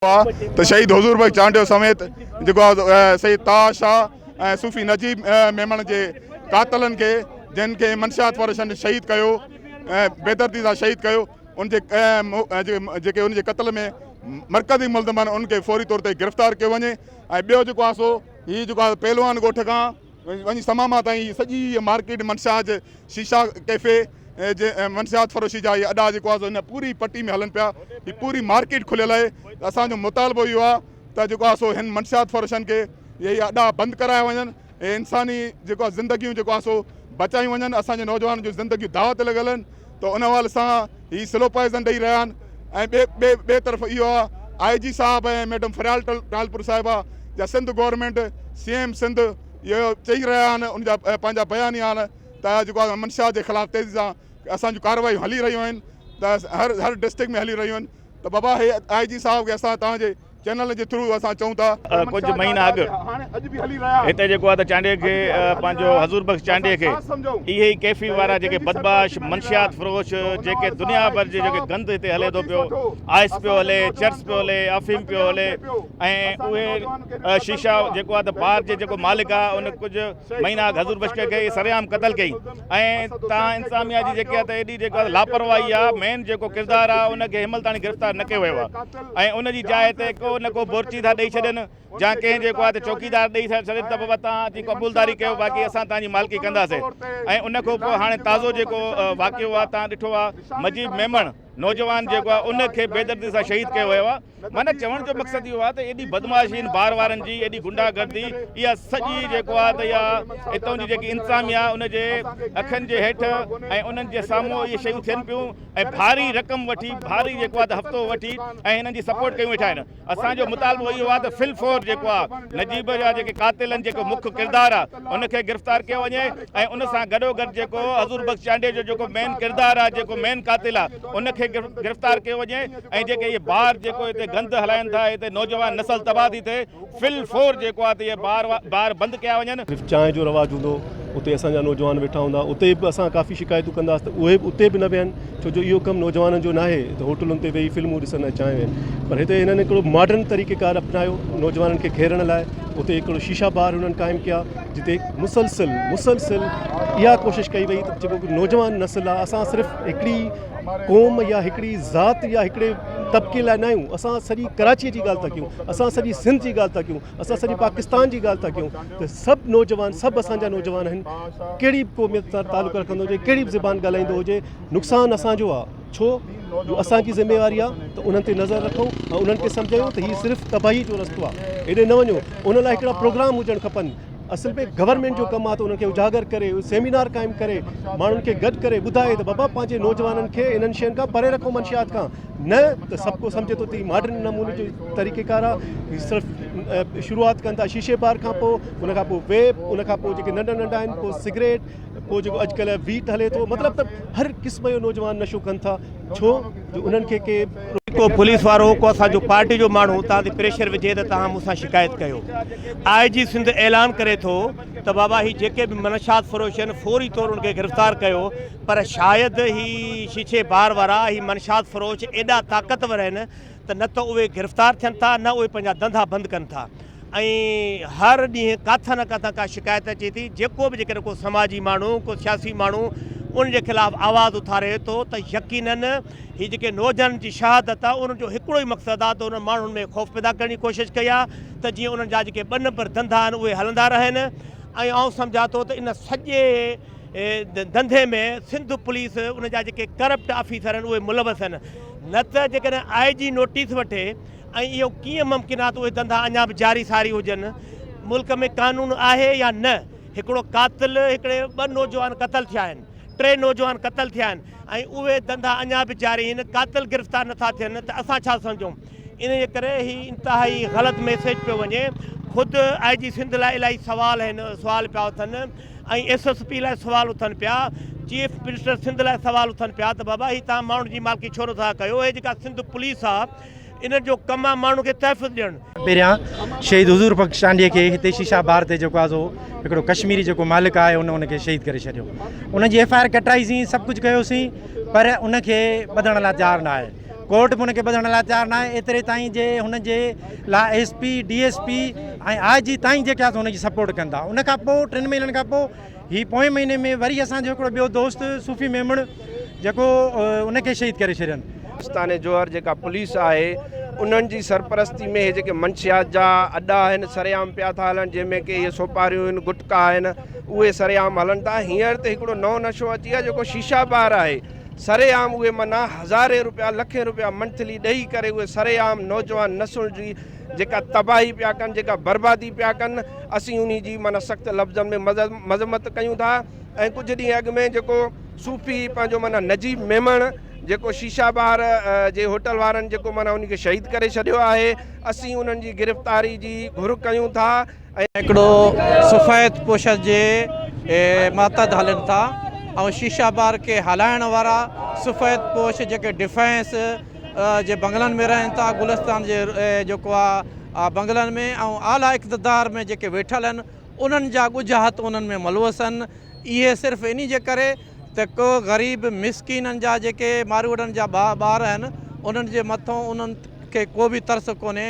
آ ته شهيد حضور بخش چانڊيو سميت جيڪو آ سيد طه شاهه ۽ صوفي نجيب ميمڻ جي قاتلن کي جن کي منشيات فروشن شهيد ڪيو ۽ بيدردي سان شهيد ڪيو ان جي جيڪي ان جي قتل ۾ مرڪزي ملزم آهن ان کي فوري طور تي گرفتار ڪيو وڃي ۽ ٻيو جيڪو آ سو هي جيڪو آ پهلوان ڳوٺ کان وڃي سماما تائين هي سڄي هي مارڪيٽ منشيات شيشا ڪيفي جي منشيات فروشي جا هي اڏا جيڪو آهي سو هن پوري پٽي ۾ هلن پيا هي پوري مارڪيٽ کليل آهي ته اسان جو مطالبو اهو آهي ته جيڪو آهي سو هن منشيات فروشن کي اهي اڏا بند ڪرايا وڃن ۽ انساني جيڪو آهي زندگيون جيڪو آهي سو بچايون وڃن اسان جي نوجوانن جون زندگيون داء تي لڳل آهن ته ان حوالي سان هي سلو پوائزن ڏئي رهيا آهن ۽ ٻئي ٻئي ٻئي طرف اهو آهي آء جي صاحب ۽ ميڊم فريال ٽالپر صاحبه جا Sindh government C M Sindh اهو چئي رهيا آهن ان جا پنهنجا بيان آهن ته جيڪو آهي منشيات جي خلاف تيزي سان اسان جون ڪارروايون هلي رهيون آهن ته هر هر ڊسٽرڪٽ ۾ هلي رهيون آهن ته بابا هي آء جي صاحب کي اسان توهان جي چينل جي ٿرو اسان چئون ٿا. ڪجهه مهينا اڳ هتي جيڪو آهي ته چانڊيي کي پنهنجو حضور بخش چانڊيي کي اهي ئي ڪيفي وارا جيڪي بدمعاش منشيات فروش جيڪي دنيا ڀر جي جيڪي گند هتي هلي ٿو پيو آئس پيو هلي چرس پيو هلي آفيم پيو هلي ۽ اهي شيشا جيڪو آهي ته بار جي جيڪو مالڪ آهي ان ڪجهه مهينا اڳ حضور بخش کي سرعام قتل ڪئي ۽ تان انتظاميا جي جيڪي آهي ته ايڏي جيڪو آهي لاپرواهي آهي مين جيڪو ڪردار آهي ان کي هن مهل تاڻي گرفتار نه ڪيو ويو آهي ۽ ان جي جاء تي ڪو نه ڪو بورچي ٿا ڏئي ڇڏين جا ڪنهن جيڪو آهي ته چوڪيدار ڏئي ٿا ڇڏين ته بابا تان اچي قبولداري ڪيو باقي اسان تان جي مالڪي ڪنداسين ۽ ان کان پوء هاڻي تازو جيڪو واقعو آهي تان ڏٺو آهي مجيب ميمڻ نوجوان جيڪو آهي ان کي بيدردي سان شهيد ڪيو ويو آهي معنيٰ چوڻ جو مقصد اهو آهي ته ايڏي بدمعاشي ان بار وارن جي ايڏي گنڊا گردي اها سڄي جيڪو آهي ته اها اتان جي جيڪي انتظاميا ان جي اکن جي هيٺ ۽ انهن جي سامهون اهي شيون ٿين پيون ۽ ڀاري رقم وٺي ڀاري جيڪو آهي ته هفتو وٺي ۽ هنن جي سپورٽ ڪيون ويٺا آهن اسان جو مطالبو اهو آهي ته في الفور جيڪو آهي نجيب جا جيڪي قاتل آهن جيڪو مک ڪردار آهي ان کي گرفتار ڪيو وڃي ۽ ان سان گڏوگڏ جيڪو حضور بخش چانڊيي جو جيڪو مين ڪردار آهي جيڪو مين قاتل آهي ان کي گرفتار ڪيو وڃي ۽ جيڪي اهي بار جيڪو هتي گند هلائن ٿا هتي نوجوان نسل تباهه ٿي ٿئي في الفور جيڪو آهي ته اهي بار بار بند ڪيا وڃن. صرف چانهه جو رواج هوندو اتي اسان جا نوجوان ويٺا هوندا اتي به اسان ڪافي شڪايتون ڪنداسين ته اهي به اتي به نه ويهن ڇو جو اهو ڪم نوجوانن جو ناهي ته هوٽلن تي ويهي فلمون ڏسن ۽ چانهه وين پر هتي هنن هڪڙو ماڊرن طريقي ڪار اپنايو نوجوانن کي گهيرڻ لاء اتي هڪڙو شيشا بار هنن قائم ڪيا جتي مسلسل مسلسل اها ڪوشش ڪئي وئي ته جيڪو نوجوان نسل آهي اسان صرف هڪڙي قوم يا هڪڙي ذات يا هڪڙي طبقي لاء نه آهيون اسان سڄي ڪراچي جي ڳالهه ٿا ڪيون اسان سڄي سنڌ جي ڳالهه ٿا ڪيون اسان سڄي پاڪستان جي ڳالهه ٿا ڪيون ته سڀ نوجوان سڀ اسان جا نوجوان آهن ڪهڙي به قوميت سان تعلق رکندو هجي ڪهڙي به زبان ڳالهائيندو هجي نقصان اسان جو آهي ڇو جو اسان جي ذميواري آهي ته انهن تي نظر رکون ۽ انهن کي سمجهايون ته هي صرف تباهي جو رستو آهي هيڏي نه وڃو ان لاء هڪڙا پروگرام هجڻ کپن اصل ۾ گورنمينٽ جو ڪم آهي ته انهن کي اجاگر ڪري سيمينار قائم ڪري ماڻهن کي گڏ ڪري ٻڌائي ته بابا پنهنجي نوجوانن کي انهن شين کان پري رکو منشيات کان نه ته سڀ ڪو سمجهي ٿو ته هي ماڊرن نموني جو طريقي ڪار آهي هي صرف شروعات ڪن ٿا شيشي بار کان پوء ان کان پوء ويپ ان کان پوء جيڪي ننڍا ننڍا آهن پوء سگريٽ پوء جيڪو اڄڪلهه ويٽ هلي ٿو مطلب ته هر قسم جو نوجوان نشو ڪن ٿا ڇو جو انهن کي ڪي ڪو پوليس وارو ڪو اسان جو پارٽي جو ماڻهو توهان تي پريشر وجهي ته توهان مون سان شڪايت ڪيو. آء جي سنڌ اعلان ڪري ٿو ته بابا هي جيڪي به منشات فروش آهن فوري طور ان کي گرفتار ڪيو پر شايد هي شيشي بار وارا هي منشات فروش ايڏا طاقتور آهن ته نه ته اهي گرفتار ٿين ٿا نه اهي پنهنجا ڌنڌا بند ڪن ٿا ۽ هر ڏينهن ڪاٿان نه ڪاٿان ڪا شڪايت اچي ٿي جيڪو به جيڪڏهن ڪو سماجي ماڻهو ڪو سياسي ماڻهو ان جي خلاف آواز اٿاري ٿو ته يقينن هي جيڪي نوجوانن جي شهادت آهي انهن جو هڪڙو ئي مقصد آهي ته انهن ماڻهن ۾ خوف پيدا ڪرڻ جي ڪوشش ڪئي آهي ته جيئن انهن جا جيڪي ٻه نمبر ڌنڌا آهن اهي هلندا رهن ۽ آئون سمجهان ٿو ته ان سڄي ڌنڌي ۾ سنڌ پوليس ان جا جيڪي ڪرپٽ آفيسر آهن اهي ملوث آهن نه ته جيڪڏهن آء جي نوٽيس وٺي ۽ اهو ڪيئن ممڪن آهي ته اهي ڌنڌا اڃا به جاري ساري هجن؟ ملڪ ۾ قانون آهي يا نه؟ هڪڙو قاتل، هڪڙي ٻه نوجوان قتل ٿيا آهن، ٽي نوجوان قتل ٿيا آهن ۽ اهي ڌنڌا اڃا به جاري آهن، قاتل گرفتار نٿا ٿين ته اسان ڇا سمجهون؟ انهيء ڪري هي انتهائي غلط ميسيج پيو وڃي. خود آء جي سنڌ لاء الاهي سوال آهن، سوال پيا اٿن ۽ ايس ايس پي لاء سوال اٿن پيا، چيف منسٽر سنڌ لاء سوال اٿن پيا ته بابا هي توهان ماڻهن جي مالڪي ڇو نٿا ڪيو؟ هي جيڪا سنڌ پوليس آهي انهن جو ڪم آهي ماڻهن کي تحفظ ڏيڻ. پهريان شهيد حضور بخش چانڊيي کي هتي شيشا بار تي جيڪو آهي سو هڪڙو ڪشميري جيڪو مالڪ آهي ان ان کي شهيد ڪري ڇڏيو ان جي ايف I R ڪٽرائي سين سڀ ڪجهه ڪيوسين پر ان کي ٻڌڻ لاء تيار نه آهي. ڪورٽ به ان کي ٻڌڻ لاء تيار ناهي ايتري تائين جي هن جي لاء S P D S P ۽ I G تائين جيڪي آهي سو هن جي سپورٽ ڪن ٿا ان کان پوء ٽن مهينن کان پوء هي پوئين مهيني ۾ وري اسان جو هڪڙو ٻيو دوست صوفي ميمڻ جيڪو ان کي شهيد ڪري ڇڏين. پاڪستان جوهر جيڪا پوليس آهي انهن جي سرپرستي ۾ هي جيڪي منشيات جا اڏا آهن سرعام پيا ٿا هلن جنهن ۾ ڪي اهي سوپاريون آهن گٽڪا آهن اهي سرعام هلن ٿا هينئر ته هڪڙو نئون نشو اچي ويو آهي جيڪو شيشا بار آهي سرعام اهي معنيٰ هزارين روپيا لکين روپيا منٿلي ڏئي ڪري اهي سرعام نوجوان نسل جي جيڪا تباهي پيا ڪن جيڪا بربادي پيا ڪن اسين انهي جي معنيٰ سخت لفظن ۾ مذمت ڪيون ٿا ۽ ڪجهه ڏينهن اڳ ۾ جيڪو صوفي پنهنجو معنيٰ نجيب ميمڻ جيڪو شيشا بار جي هوٽل وارن جيڪو معنيٰ انهي کي شهيد ڪري ڇڏيو آهي اسين انهن جي گرفتاري جي گهر ڪيون ٿا ۽. هڪڙو سفيد پوشن جي ماتحت هلن ٿا ۽ شيشا بار کي هلائڻ وارا سفيد پوش جيڪي ڊفينس جي بنگلن ۾ رهن ٿا گلستان جي جيڪو آ بنگلن ۾ ۽ اعليٰ اقتدار ۾ جيڪي ويٺل آهن انهن جا ڳجها هٿ انهن ۾ ملوث آهن اهي صرف انهي جي ڪري ته ڪو غريب مسڪينن جا جيڪي ماروئڙن جا ٻار آهن انهن جي مٿو انهن کي ڪو به ترس ڪونهي.